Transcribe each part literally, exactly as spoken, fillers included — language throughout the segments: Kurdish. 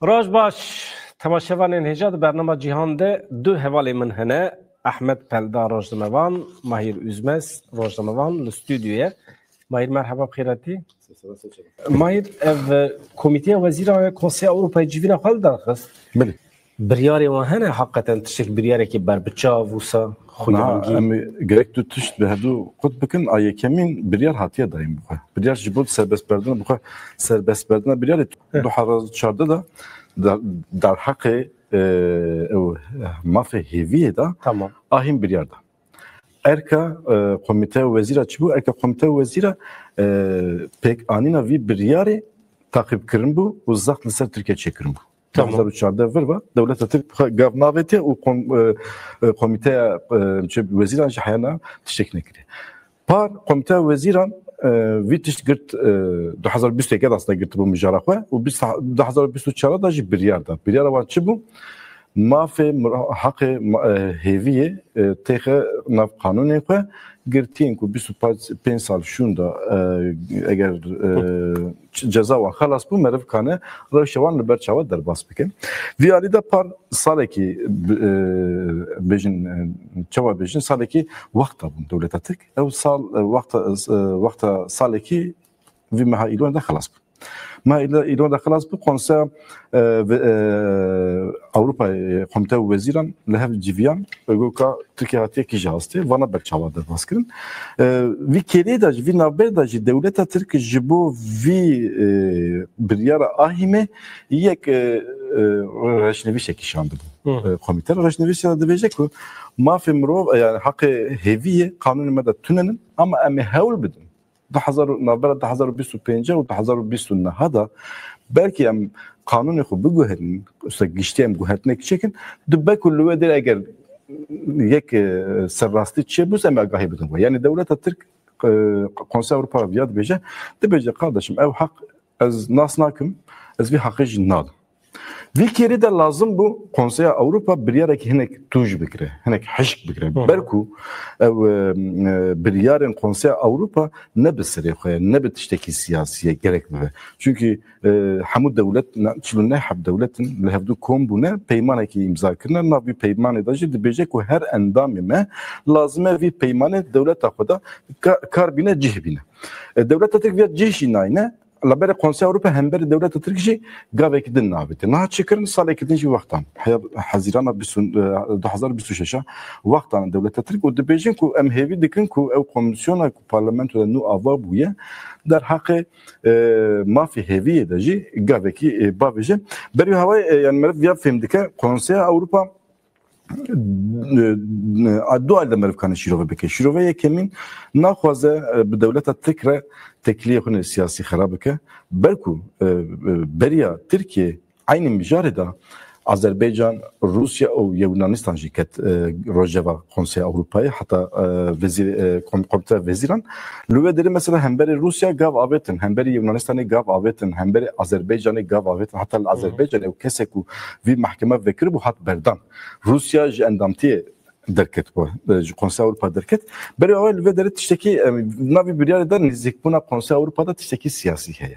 Roj baş, temaşevanên hêja di bernama Cîhan de du hevalê min hene. Ehmed Pelda rojnamevan, Mahir Üzmez rojnamevan li stûdyoye. Mahir, merheba, bi xêr hatî. Mahir, ev, e, Komîteya Wezîran ya Konseya Ewropayê civîna xwe li dar xist. Belê. Biryarê wan hene, heqeten tiştek, biryarekî berbiçav wisa, xuyangî? Em ê gerek du tişt bi hevdu qut bikin. A yekemîn biryar hatiye dayîn bi xwe. Biryar ji bo serbestberdina bi xwe, serbestberdina biryarê Heh. du hezar û çardeh de dar, derheqê, e, ew, mafê hêviyê de Tamam. a hîn biryar da. Erka, e, Komîteya Wezîra çi bû? Erka Komîteya Wezîra, e, pêkanîna vî biryarê taqîbkirin bû û zext li ser Tirkiye çêkirin bû. Tamam. Du hezar û çardeh vir ve dewleta Tirk xwe gav navêtiye û kom-, e, e, Komîteya, e, çi, Wezîran ji heyana tiştek nekiriye. Par Komîteya Wezîran, e, vî tişt girt, e, du hezar û bîst û yek de aslında girtibû mijara xwe û bîst, du hezar û bîst û çar de jî biryar da. Biryara wan çi bû? Mafê mir-, heqê ma-, e, hêviyê, e, têxe nav qanûnê xwe, girtiyên ku bîst û pênc sal şûn de, e, eger, e, ç-, ceza wan xelas bû, meriv kane rewşa wan li ber çawa derbas bike. Vî alî de par salekî bi-, e, bêjin, e, çawa bêjin, salekî wexta bûn dewleta Tirk. Ew sal, e, wexta, e, wexta salekî vî meha Îlwan de xelas bû. Meha Îl-, Îlwan de xelas bû, Konseya, e, ve-, e, Ewropa, e, Komîteya Wezîran li hev civiyan, e, goka Tirkiye hatiye kî jî hastê, vana berçawa derbas kirin. E, vî kêlê de jî, vî navber de jî dewleta Tirk ji bo vî, e, biryara ahîmê yek, e, e, reşnivîşekî şandibû. Hı. E, komîte reşnivîşe de dibêje ku mafê mirov, e, yani heqê hêviyê qanûnê me de tunenin, ama em ê hewl bidin. Du hezar û, navbera du hezar û bîst û pênc û du hezar û bîst û neh de belkî em qanûnê xwe biguherînin, usta giştî em guhertinek çêkin, dibe ku li wê derê eger yek, e, serrastî çêbûs, em agahî bidin we. Yani dewleta Tirk, e, Konseya Ewropa viya dibêje, dibêje, kardeşim, ev heq ez nas nakim, ez vî heqê jî nadim. Vî kêrî de lazim bû Konseya Ewropa biryarekî hinek tûj bikire, hinek hişk bikire. Hı hı. Belku ew, e, e, biryarên Konseya Ewropa ne bi serê xwe ye, ne bi tiştekî siyasî ye gerek bibe. Çünkü, e, hemû dewlet, ne, çil û neh heb dewletin li hevdû kom bûne, peymanekî îmza kirine. Nav vî peymanê de jî dibêje ku her endamê me lazim e vî peymanê dewleta xwe de ka-, kar bîne, cih bîne. E, dewleta Tirk viya cih jî nayne. Li berê Konseya Ewropa hemberî dewleta Tirk jî gavekî din navêtin. Niha çi kirin? Salekî din jî wextan. He-, Hezîrana bîst, e, du hezar bîst û şeş a wextan dewleta Tirk û dibêjin ku em hêvî dikin ku ew komîsyona ku parlamentoda nû ava bûye derheqê, e, mafê hêviyê de jî gavekî, e, bavêje. Berî hawayê, e, yani meriv viya fêm dike, Konseya Ewropa e, e, du alî de meriv kane şîrove bike. Şîrove yekemîn naxwaze, e, bi dewleta Tirk re têkiliyê xwe siyasî xera bike. Belku, e, e, beriya Tirkiye eynî mijarê de Azerbaycan, Rûsya û Yewnanistan jî ket, e, rojeva Konseya Ewropayê, heta, e, vezîr, e, kom-, komîteya vezîran. Li wê derê mesela hemberê Rûsya gav avêtin, hemberê Yewnanistanê gav avêtin, hemberê Azerbaycanê gav avêtin, heta li Hı hı. Azerbaycanê ew kesek ku vî mehkeme vekiribû hat berdan. Rûsya ji endamtiyê derket, e, ji Konseya Ewropa derket. Berê awe li vê derê tiştekî, e, navî biryarê de nêzîkbûna Konseya Ewropa de tiştekî siyasî heye.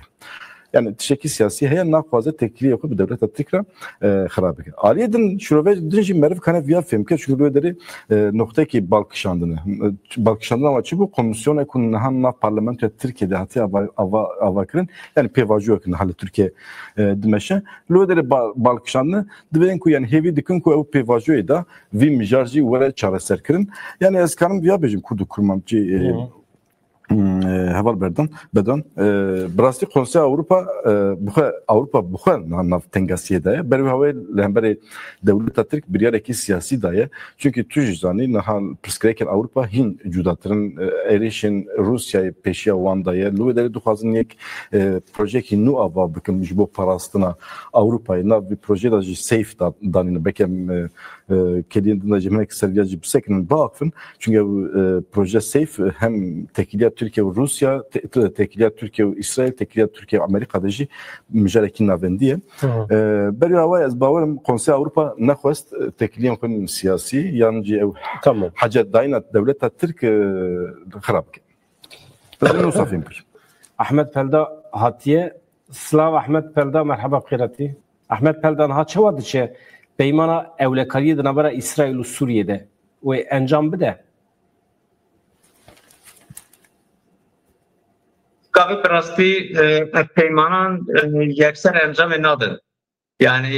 Yani tiştekî siyasî heye, naxwaze têkiliyê xwe bi dewleta Tirk re, e, xira bike. Aliyê din, şirove din jî meriv kane viya fêm ke, çünkü li wê derê, e, noxtekî bal kişandine. E, bal kişandina wa çi bû? Komîsyona ku niha nav parlamentoya Tirkiye de hatiye ava, ava, ava kirin, yani pêvajoyek niha li Tirkiye, e, dimeşe. Li wê derê ba-, bal kişandine, divên ku yani hêvî dikin ku ew pêvajoyê de vî mijar jî were çareserkirin. Yani ez karim viya bêjim, Kurd û Kurmancî, e, Hı hı. m, e, heval berdan, bedan. E, bi rastî Konseya Ewropa, e, bi xwe, Ewropa bi xwe na-, nav tengasiyê de ye. Ber wî hawayê li hemberê dewleta Tirk biryarekî siyasî daye. Çünkü tu jî zanî niha pirsgirêkên Ewropa hîn cudatirin, e, êrîşên Rûsyayê pêşiya wan daye. Li wê derê dixwazin yek, e, projeyekî nû ava bikin ji bo parastina Ewropayê. Nav vî projeyê de jî SAFE da-, danîne. Belkî em, e, e, kêliyên din de jî hinek ser vîya jî bisekinin, biaxivin. Çünkü ew, e, proje SAFE hem têkiliya Tirkiye û Rûsya, te-, te-, têkiliya Tirkiye û Îsraîl, têkiliya Tirkiye û Amerîka de jî mijarekî navendî ye. Hı hı. E, berî awa ez bawerim Konseya Ewropa nexwest, e, têkiliyên xwe siyasî yan jî ew Tamam. hacetdayîna dewleta Tirk, e, xira bike. Ez ê wisa fêm bikim. Ahmet Pelda hatiye. Silav Ahmet Pelda, merheba, bi xêr hatî. Ahmet Peldan, ha çawa diçe peymana ewlekariyê di navbera Îsraîl û Sûriyê de wê encam bide? Gavê bi rastî e, ev peymanan e, yekser encamê nadin. Yani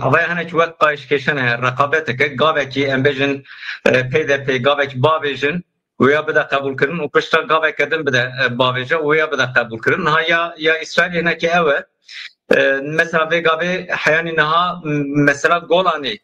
avaya hinek wek qayşkêşan heye, reqabeteke, gavekî em bêjin e, peyderpey, gavekî bavêjin, wêya bide qebûlkirin û piştre gaveke din bide e, bavêje û wêya bide qebûlkirin. Niha ya, ya Îsraîlê hinekî ew e. E, mesela vê gavê heyanî niha m- mesela Golanê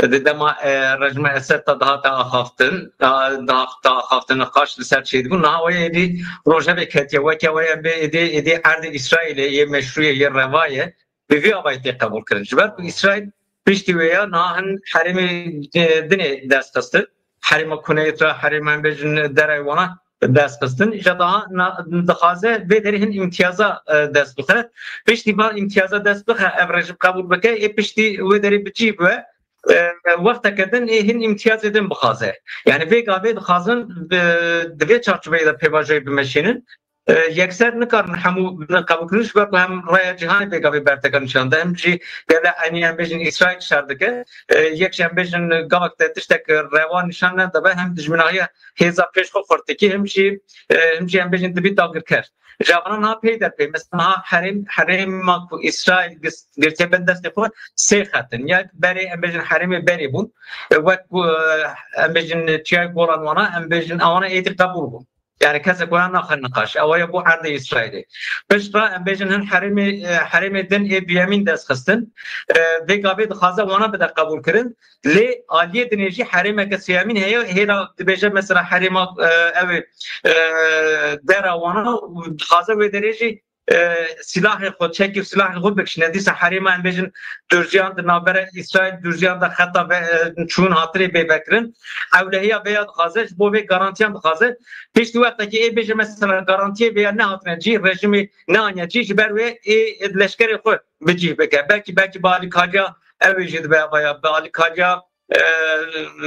e, di dema e, rejîma Esed ta dihate axaftin, ta, dihate axaftin qaş li ser çêdibû. Niha wê êdî rojevê ketiye, weke wê em bê êdî, êdî erdê Îsraîlê yê meşrû ye, yê reva ye, bi vî avayî tê qebûlkirin. Ji ber ku Îsraîl piştî wê ya niha hin herêmê e, dinê dest xistin. Herêma Kuneyt re, herêma em bêjin derayê wana dest xistin. Îja daha na- dixwaze vê derê hin îmtiyaza e, dest bixe. Piştî van îmtiyaza dest bixe, ev rejîm qebûl bike, ê piştî wê derê bi cî be. E, wexteke din ê hin îmtiyazê din bixwaze. Yani vê gavê dixwazin bi- di vê çarçoveyê de pêvajoyê bimeşînin. E, yekser nikarin hemû bidin qebûlkirin, ji ber ku hem raya cîhanê vê gavê berteke nîşan de, hem jî gele enî em bêjin Îsraîl şer dike. E, yek jî em bêjin gavek te tiştek rewa nîşan nedibe, hem dijminahiya hêza pêş xwe xurt dikî, hem jî e, hem jî em bêjin dibî dagirker. Ji avana niha peyderpey, mesela niha herêm, herêma ku Îsraîl gis- girtiye bin destê xwe, sê xet in. Yek berê em bêjin herêmê berê bûn. E, wek ku e, em bêjin çiyayê Golan wana, em bêjin ewana êdî qebûl bûn. Yani kesek waya naxe niqaş. Ewa ya bû erdê Îsraîlê. Piştre em bêjin hin herêmê, e, herêmê din ê duyemîn dest xistin. E, vê gavê dixwaze wana bide qebûl kirin. Lê aliyê dinê jî herêmeke sêyemîn heye. Hêra dibêje mesela herêma e, ew ê e, dera wana û dixwaze wê derê jî e, silahê xwe, çekî û silahê xwe bikişîne. Dîsa herêma em bêjin Durciyan di navbera Îsraîl, Durciyan de xeta ve, e, çûn hatirê bê vekirin. Ewlehiya vê ya dixwaze, ji bo vê garantiyan dixwaze. Piştî wextekî ê bêje mesela garantiyê vê ya nehatine cî, rejîmê neaniye cî, ji ber wê ê leşkerê xwe bi cî bike. Belkî, belkî bi alîkariya ew ê jî dibe vaya, bi alîkariya e,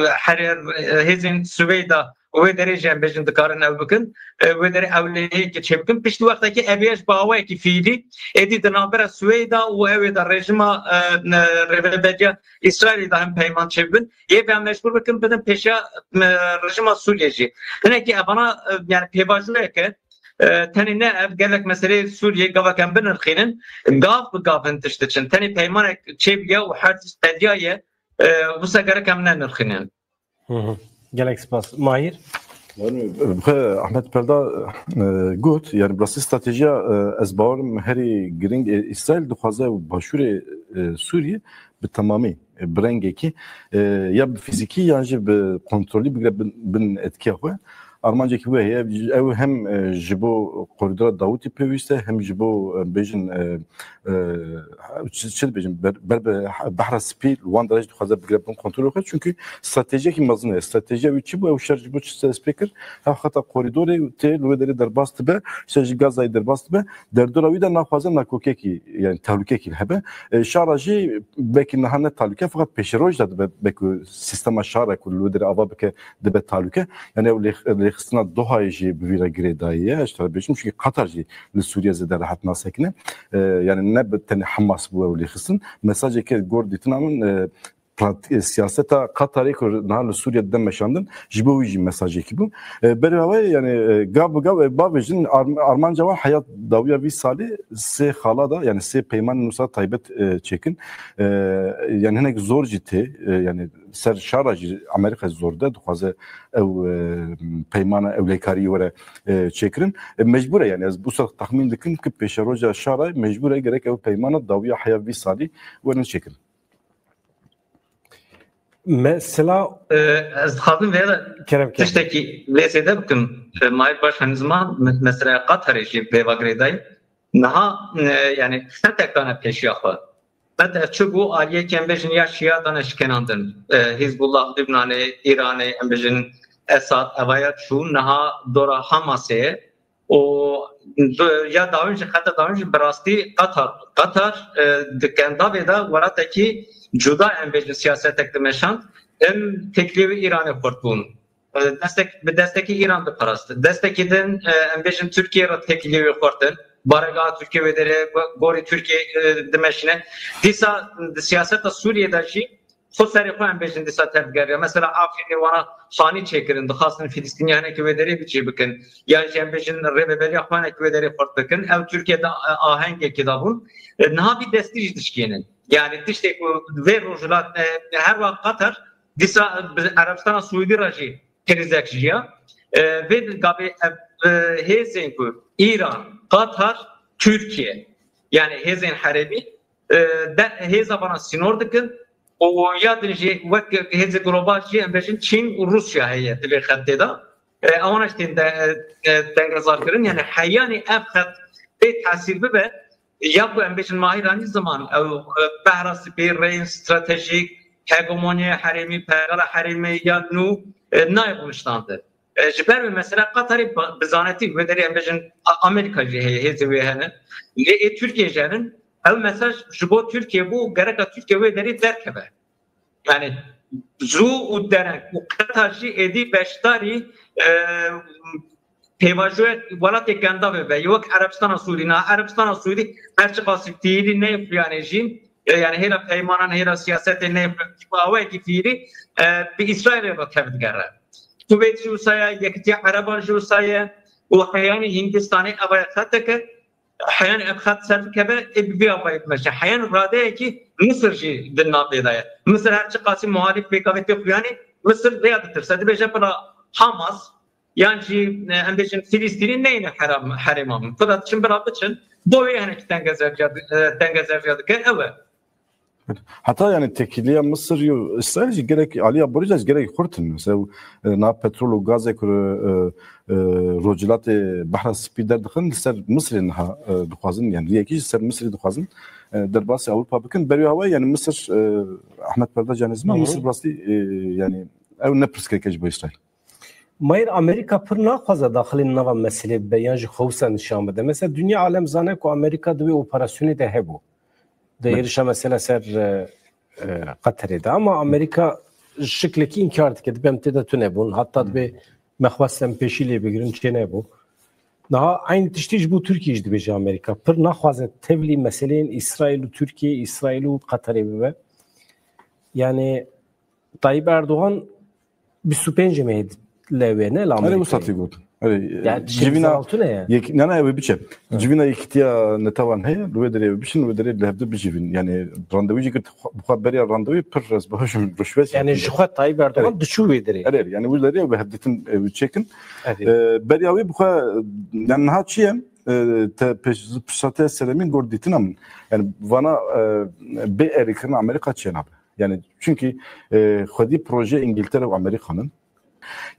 herê, e, hêzên Swêda wê derê jî em bêjin dikarin ew bikin. E, wê derê ewlehiyekê çêbikin. Piştî wextekî ev ê ji bi awayekî fiîlî êdî di navbera Swêda û ew ê de rejîma, e, ne- rêveberiya Îsraîlê de hem peyman çêbibin. Yê vê mecbûr bikin bidin pêşiya, e, rejîma Sûriyê jî. Hinekî evana, e, yani pêvajoyeke, e, tenê ne ev gelek meseleyê Sûriyê gavek em binirxînin, gav bi gav hin tişt diçin. Tenê peymanek çêbûye û her tişt qediyaye, e, wisa gerek em nenirxînin. Gelek spas. Mahîr? Yani, bi xwe Ahmet Pelda e, got, yani bi rastî stratejiya e, ez bawerim herî giring e, Îsraîl dixwaze başûrê e, Sûriyê bi temamî, e, bi rengekî e, ya bi fîzîkî yan jî bi kontrolî bigire bin, bin etkiya xwe. Armancekî wê heye, ew hem e, ji bo koridora Dawutî pêwîst e, hem ji bo e, bêjin e, e, çi çi dibêjin, ber, ber bi Behra Spî li wan derê jî dixwaze bigire bin kontrolê xwe. Çunkî stratejiyekî mezin e. Stratejiya wî çi bû? Ew şer ji bo çi dest pê kir? Ew xeta koridorê tê li wê derê derbas dibe, işte ji Gazayê derbas dibe. Derdora wî de naxwaze nakokekî, yani tehlukekî hebe. E, şara jî belkî niha ne tehlûke, feqet pêşeroj de dibe, belkî sîstema şara ku li wê derê ava bike dibe tehlûke. Yani ew lêx- lêxistina Dohayê jî bi vî re girêdayî ye, ez tera bêjim, çünkî Qatar jî li Sûriye zêde rehet nasekine. E, yani ne bi tenê Hamas bû ew lêxistin. Mesajeke gor dîtina min, e, prat- e, siyaseta Qatarê ku niha li Sûriye dide meşandin, ji bo wî jî mesajekî bû. E, berê awayê, yani e, gav bi gav e, bavêjin arm- armanca wan heya dawiya vî salê sê xala da, yani sê peymanên wisa taybet e, çêkin. E, yani hinek zor jî tê, e, yani ser şara jî Amerîka zor de dixwaze ew e, peymana ewlekariyê were e, çêkirin. E, mecbûr e, yani ez bu sax texmîn dikim ki pêşeroja şara mecbûr e gerek ew peymana dawiya heya vî salî werin çêkirin. Mesela E, ez dixwazim vê de kerem ke. Tiştekî vê zêde bikim. E, Mahir baş henî ziman me- mesela Qatarê jî vê va girêdayî. Niha e, yani setek dane pêşiya xwe. Qet ev çi bû, aliyekî em bêjin ya şiya dane şikenandin. E, Hizbullah, Lubnanê, Îranê, em bêjin Esad, evaya çû, niha dora Hamasê ye. Û ya dawin jî, xeta dawin jî bi rastî Qatar. Qatar e, di kendavê de welatekî cuda em bêjin siyasetek dimeşand. Em têkiliyê wî Îranê xurt bûn. E, destek, bi destekî Îran diparast. Destekî din e, em bêjin Tirkiye re têkiliyê wî xurt in. Baregeha Tirkiye wê derê, gorî Tirkiye e, dimeşine. Dîsa di siyaseta Sûriyê de jî xwe serê xwe em bêjin dîsa tevgeriya. Mesela Afrînê wana hanî çêkirin, dixwastin Filistîniya hinekî wê derê bi cî bikin. Yan jî em bêjin rêveberiya xwe hinekî wê derê xurt bikin. Ew Tirkiye de e, ahengekê de bûn. E, niha vî destî jî dişkênin. Yani tiştê ku vê rojhilat e, her wext Qatar dîsa bi Erebistana Sûdî re jî krîzek jiya. E, vê gavê ev e, hêzên ku Îran, Qatar, Tirkiye, yani hêzên herêmî e, de, hêza vana sînor dikin û ya din jî wek hêzê global jî em bêjin Çîn û Rûsya heye di vê xetê de. E, ewana jî tên de, e, dengezar kirin. Yani heyanî ev xet bê tesîr bibe, ya ku em bêjin Mahî Ranî ziman, ew e, behra spî, rêyên stratejîk, hegemoniya herêmî, pergala herêmî ya nû e, nayê rûniştandin. E, ji ber wê mesela Qatarê ba- bi zanetî wê derê em bêjin A- Amerîka jî heye, hêzê wê hene. Lê ê Tirkiye jî henin. Ew mesaj ji bo Tirkiye bû, gereka Tirkiye wê derê derkeve. Yani zû û dereng û Qatar jî êdî beşdarî e, pêvajoyek welatê gendav be. Wek Erebistana Sûdî, na Erebistana Sûdî her çiqasî fîîlî neyê xuyanê jî, e, yani hêla peymanan, hêla siyasetê neyê awayekî fîîlî e, bi Îsraîlê re tevdigere. Kuveyt jî wisa ye, Yekîtiya Ereban jî wisa ye û heyanî Hindistanê evaya xeteke, heyanî ev xet ser bikeve, ê bi vê avayê bimeşe. Heyanî radeyekî Misir jî di navê de ye. Misir her çiqasî muhalîf bê gavê tê xuyanî, Misir vêya ditirse. Dibêje bila Hamas yan jî e, em bêjin Filistînî neyne heram, herêma min. Bila diçin bila biçin, bo wê hinekî tengezerciya di- e, tengezerciya dike ew e. Heta yani tekîliya Misir û Îsraîl jî gerek aliya borî jî gerek xurt in. Mesela e, na petrol û gazê ku e, e, rojhilatê Behra Spî derdixin li ser Misirê niha e, dixwazin, yani riyekî jî ser Misirê dixwazin e, derbasî Ewropa bikin. Berî hawa yani Misir e, Ahmet Perda canê ziman Hı hı. Misir bi rastî e, yani ew ne pirsgirêk e ji bo Îsraîl. Mayir Amerîka pir naxwaze daxilî nava meselê bibe yan jî xwe wisa nîşan bide. Mesela dinya alem zane ku Amerîka di wê operasyonê de hebû. Di Belê. Êrişa mesela ser e, e, Qeterê de. Ama Amerîka şiklekî înkar dike. Dibe em tê de tune bûn. Hatta dibe me xwest em pêşî lê bigirin çê nebû. Niha eynî tiştî ji bo Tirkiyê jî dibêje Amerîka. Pir naxwaze tevlî meseleyên Îsraîl û Tirkiyê, Îsraîl û Qeterê bibe. Yani Tayyip Erdogan bîst û pêncê mehê li wê ne li Erê Amerîkayê. Wisa tê got. Erê, Yani tiştê civîna bizar altune ye. Yek, ne ne ew biçe. Civîna yekîtiya netewan heye, li wê derê ew biçin, li wê derê li hevdu bicivîn. Yani randevu jî girt bi xwe beriya randevu pir ez baş ruşvet Yani ji xwe Tayyip Erdogan Evet. diçû wê derê. Erê, yani wê derê ew bi hevdîtin ew çêkin. Evet. E, beriya wê bi xwe yani niha çi ye? E, te pêş pişatiya seremîn gor dîtina min. Yani vana e, bê erêkirina Amerîka çê nabe. Yani çünkü e, xwedî proje Îngiltere û Amerîkan in.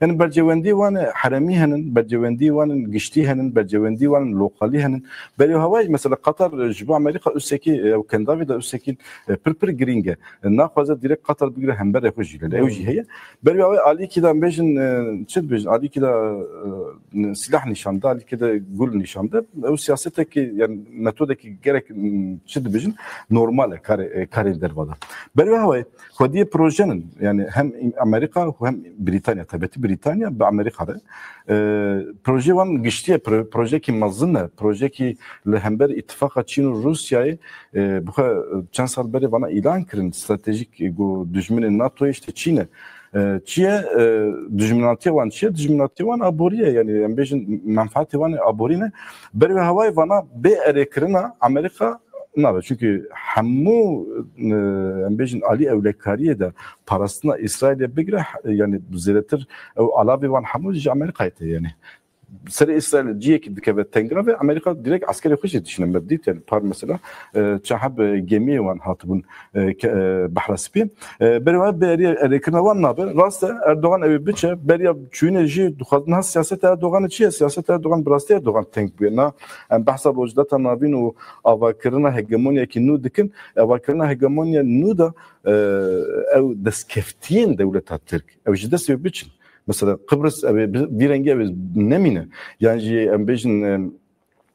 Yani bercewendî wan heremî henin, bercewendî wan giştî henin, bercewendî wan lokalî henin. Berê hawayê mesela Qatar ji bo Amerîka üsekî ew kendavê de üsekî e, pir pir girîng e. E, Naxwaze direkt Qatar bigire hemberê xwe jî lê. Ew jî heye. Berê hawayê alîkî de em bêjin e, çi dibêjin? Alîkî de e, silah nîşan de, alîkî de gul nîşan de. Ew siyasetekî yani metodekî gerek m, çi dibêjin? Normal e karê, e, karê derva de. Berê hawayê Xwediyê projenin, yani hem Amerîka û hem Brîtanya, taybetî Brîtanya bi Amerîka re. E, proje wan giştî ye, pro-, projekî mezin e, projekî li hember îtifaqa Çîn û Rûsyayê, e, bi xwe çend sal berê vana îlan kirin, stratejîk, e, got dijminê NATOyê işte Çîn e. E, çi ye? E, dijminatiya wan çi ye? Dijminatiya wan aborî ye, yani em bêjin menfaatê wan aborî ne. Berê hawayê vana bê erêkirina Amerîka nabe. Çünkü hemû e, em bêjin alî ewlekariyê de parastina Îsraîlê bigire, he- yani zêdetir ew alavê wan hemû ji Amerîkayê tê yani. Serê Îsraîlê ciyekî dikeve tengra ve Amerîka direkt eskerê xwe jî dişîne me dît yani par mesela e, çend heb gemiyê wan hatibûn e, ke- e, Behra Spî. E, berê wan bêriya erêkirina wan nabe. Rast e Erdogan ew ê biçe beriya çûyînê jî dixwazin ha siyaseta Erdoganê çi ye? Siyaseta Erdogan bi rastî Erdogan teng bûye. Na em behsa Rojhilata Navîn û avakirina hegemoniyekî nû dikin. Avakirina hegemoniya nû de e, ew destkeftiyên dewleta Tirk ew ji destê wê biçin. Mesela Qibris ew ê bi- vî rengî ew ê nemîne. Yan jî em bêjin e,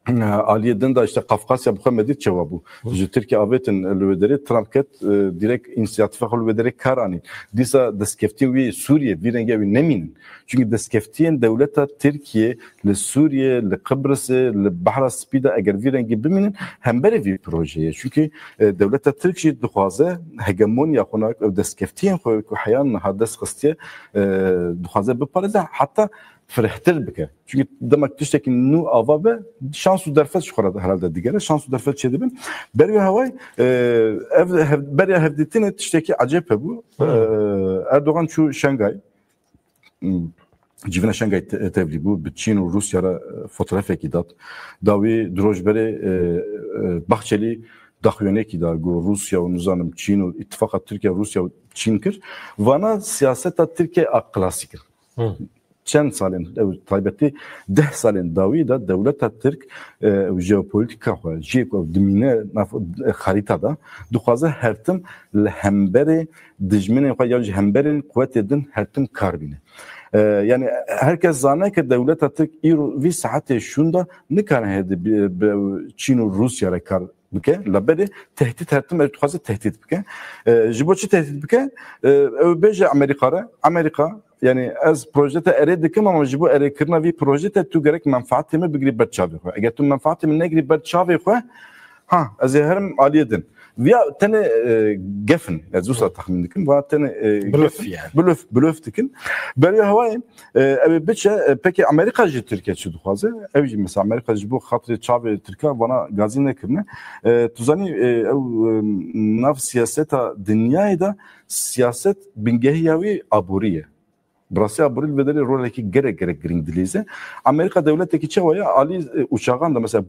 aliyê din de işte Kafkasya bi xwe me dît çawa bû. Ji Tirkiye avêtin li wê derê, Trump ket, e, direkt însiyatîfa xwe li wê derê kar anîn. Dîsa destkeftiyên wî Sûriye vî rengê wî nemînin. Çünkü destkeftiyên dewleta Tirkiye li Sûriye, li Qibrisê, li Behra Spî de eger vî rengî bimînin, hemberê vî projeyê. Çünkü, e, dewleta Tirk jî dixwaze hegemonya xwe, ew destkeftiyên xwe ku heya niha dest xistiye, e, dixwaze biparêze, heta firehtir bike. Çünkü dema tiştekî nû ava be, şans û derfet ji xwe re herhalde digere, şans û derfet çêdibin. Berê hewayê, e, ev, hev-, beriya hevdîtinê tiştekî ecêb hebû. Hmm. E, Erdogan çû Şangay, hmm, civîna Şangay te-, tevlî bû, bi Çîn û Rûsya re, e, fotoğrafekî dat. Dawî di roj berê, e, e, Bahçelî daxuyanekî da, got Rûsya û nizanim Çîn û îtifaqa Tirkiye, Rûsya û Çîn kir. Vana siyaseta Tirkiye a klasîk e. Hmm. Çend salên, ew taybetî deh salên dawî de dewleta Tirk, e, ew jeopolîtîka xwe, jiyê ku ew dimîne nav, e, xerîta de, dixwaze her tim li hemberê dijminên xwe yan jî hemberên quwetê din her tim kar bîne. E, yani her kes zane ke dewleta Tirk îro vî saetê şûnda nikare hêdî bi, bi Çîn û Rûsya re kar bike, labelê tehdît her tim ew dixwaze tehdît bike. E, ji bo çi tehdît bike? E, ew bêje Amerîka re, Amerîka, yani ez proje te erê dikim ama ji bo erêkirina vî proje te tu gerek menfaatê min bigirî ber çavê xwe. Eger tu menfaatê min negirî ber çavê xwe, ha, ez ê herim aliyê din. Viya tenê, e, gef in. Ez wisa texmîn dikim. Vana tenê, e, Blöf gef in. Yani. Blöf, blöf dikin. Berê hewayê, e, ew ê biçe, e, peki Amerîka ji Tirkiye çi dixwaze? Ew jî mesela Amerîka ji bo xatirê çavê Tirka vana gazî nekirine. E, tu zanî, e, ew, e, nav siyaseta dinyayê de siyaset bingehiya wî aborî ye. Bi rastî aborî li vê derê rolekî gerek gerek girîng dilîze. Amerîka dewletekî çawa ye? Alî, e, uçaxan de mesela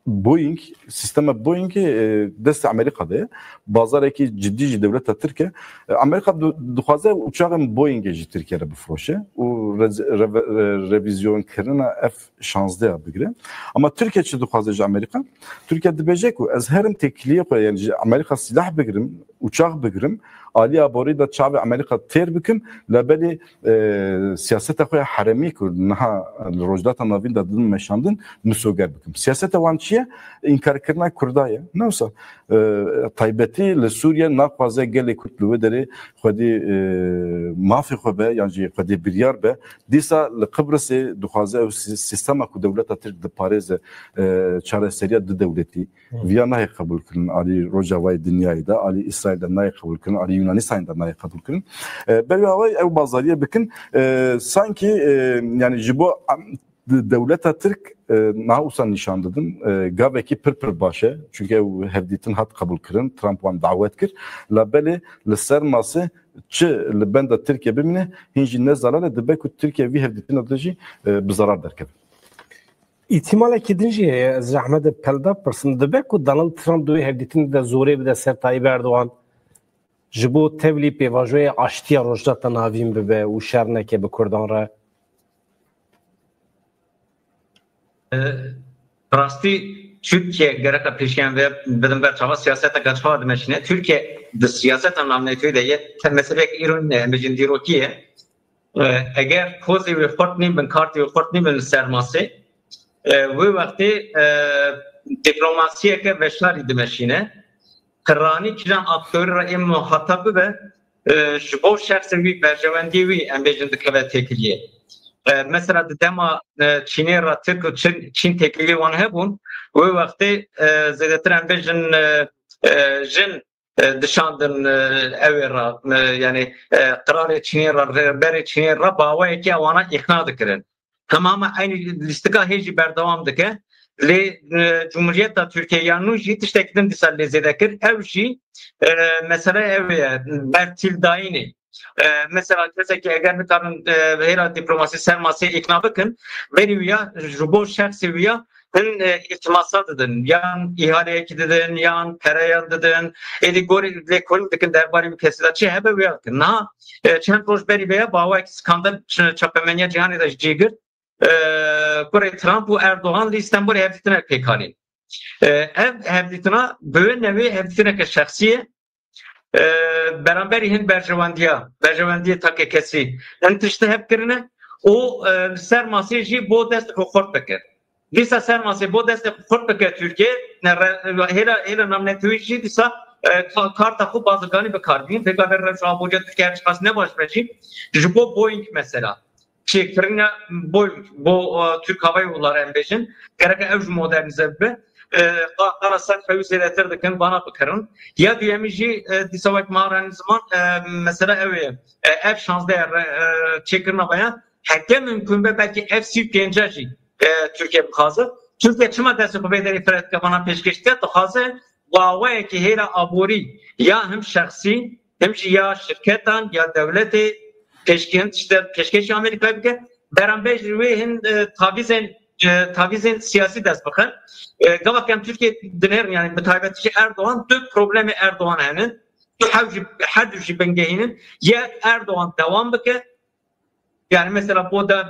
Boeing, sîstema Boeingê, e, destê Amerîka de ye. Bazarekî cidî jî dewleta Tirk e. E, Amerîka du-, dixwaze uçaxên Boeingê ji Tirkiye re bifroşe û rez-, reve-, e, revîzyonkirina F şazdeh bigire. Ama Tirkiye çi dixwaze ji Amerîka? Tirkiye dibêje ku ez herim têkiliyê xwe, yani ji Amerîka sîlah bigirim, uçax bigirim, alî aborî de çavê Amerîka têr bikim, labelê, e, siyaseta xwe ya heremî ku niha li Rojhilata Navîn de didin meşandin, misoger bikim. Siyaseta wan çi ye? Înkarkirina Kurda ye. Ne wisa, e, taybetî li Sûriye naxwaze gelê Kurd li wê derê xwedî, e, mafê xwe be, yan jî xwedî biryar be. Dîsa li Qibrisê dixwaze ew sî-, sîstema ku dewleta Tirk diparêze, e, çareseriya du dewletî. Hı. Viya nahê qebûlkirin alî Rojavayê dinyayê de, alî Îsraîl de nahê qebûlkirin, alî Yunanistanê de nahê qebûlkirin. E, berî awayî ew bazariyê bikin, e, sankî, e, yani ji bo, em, de-, dewleta Tirk, e, niha wisa nîşan didin, e, gavekî pir pir baş e. Çünkü ew hevdîtin hat qebûlkirin, Trump wan dawet kir. Labelê li ser masê çi li benda Tirkiye bimîne, hîn jî ne zelal e, dibe ku Tirkiye vî hevdîtina de jî, e, bi zerar derkeve. Îhtimalekî din jî heye, ez ji Ehmedê Pelda pirsim, dibe ku Donald Trump di wê hevdîtinê de zorê bide ser Tayyip Erdogan, ji bo tevlî pêvajoyê aştiya Rojhilata Navîn bibe û şer neke bi Kurdan re? E, bi rastî Tirkiye gereka pêşiyan ve bidin ber çava, siyaseta ka çava dimeşîne. Tirkiye di siyaseta navnetewî de ye. Te meseleyek îro ne, em bêjin dîrokî ye. E, eger pozê wê xurt nîbin, kartê wê xurt nîbin li ser masê, e, wê wextê, e, diplomasiyeke veşarî dimeşîne. Piranî kîjan aktorî re ê muhatap bibe, e, ji bo şexsê wî, berjewendiyê wî, em bêjin dikeve têkiliyê. E, mesela di dema, e, Çînê re Tirk û Çin, Çîn têkiliyê wan hebûn, wê wextê, e, zêdetir em bêjin, e, e, jin, e, dişandin, e, ew ê re, e, yani, e, qiralê Çînê re, rêberê Çînê re bi awayekî ewana îqna dikirin. Hema hema eynî lîstika hê jî berdewam dike. Lê, e, Cumhuriyeta Tirkiye ya nû jî tiştekî din dîsa lê zêde kir. Ew jî, e, mesele ew ye, bertîldayînê. E, mesela kesekî eger nikarin, e, hêla dîplomasî ser masê îkna bikin, berî wî ya ji bo şexsê wî ya hin, e, îltimasa didin, yan îhaleyekî didin, yan pereyan didin. Êdî gorî lêkolîn dikin derbarê wî kesî de çi hebe wî ya dikin. Niha, e, çend roj berî vê ya bi awayekî skandal ç-, çapemeniya cîhanê de jî cî girt. E, kurê Trump û Erdogan li Stenbolê hevdîtinek pêk anîn. E, ev hevdîtina bi wê newê hevdîtineke şexsî ye. E, beramberî hin berjewendiya, berjewendiyê takekesî hin tişt hev kirine û, e, li ser masê jî bo dest xwe xurt bike. Dîsa ser masê bo destê xwe xurt bike Tirkiye, ne re-, hêla, hêla navnetewî jî dîsa, e, ka-, karta xwe baziganî bi kar bînin. Pêka vê rewşa aborî ya Tirkiye her çiqas ne baş be jî, ji bo Boeing mesela. Çêkirina Boeing bo, e, Türk Hava Yolları em bêjin. Gereke ew jî modernîze bibe. E, qa-, qala sed hewî zêdetir dikin, vana bikirin. Ya duyemî jî, e, dîsa wek ma re ziman, e, mesela ew ê, e, F şazdeh re-, e, çêkirina vaya. Heke mimkun be belkî F sî û pênc jî, e, Tirkiye bixwaze. Tirkiye çima destê xwe vê derê fireh dike, vana pêşkêş dike? Dixwaze bi awayekî hêla aborî ya him şexsî, him jî ya şirketan, ya dewletê pêşkê-, hin tişt de pêşkêşî Amerîkayê bike. Beramber ji wê hin, e, tavîzên, e, tavîzên siyasî dest bixin. E, gava kem Tirkiye dinêrin, yani bi taybetî jî Erdogan, du problemê Erdogan henin. Du hew jî, her du jî bingehînin. Yek Erdogan dewam bike. Yani mesela bo de